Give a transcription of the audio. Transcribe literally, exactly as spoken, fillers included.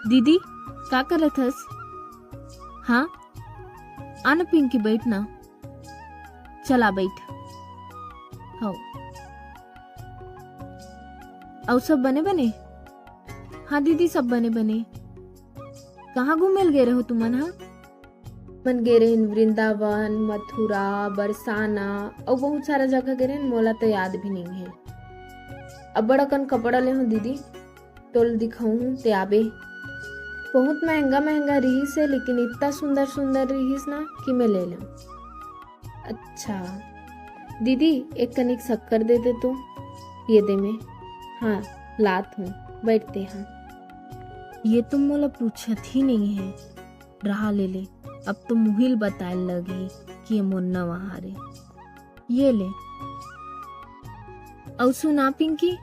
दीदी, का करत हस? हाँ, आ ना पिंकी, बैठ ना। चला बैठ। हौ। अउ सब बने बने? हाँ दीदी, सब बने बने। कहाँ घूमे ल गे रहो तुमन हा? मन गे रहिन वृंदावन, मथुरा, बरसाना, अउ बहुत सारा जगह गे रहिन, मोला तो याद भी नहीं है। अब्बड़ अकन कपड़ा ले हूँ दीदी, तोल दिखाऊँ ते आबे। बहुत महंगा महंगा रिहिस है, लेकिन इतना सुंदर सुंदर रिहिस ना कि मैं ले लें। अच्छा दीदी, एक कनिक शक्कर दे दे तो। ये दे मैं। हाँ, लात हूँ, बैठते हाँ। ये तो मोला पूछत ही नहीं है, रहा ले ले। अब तो मुहिल बताए लगी कि ये मोर नवा हारे। ये ले। अउ सुना पिंकी,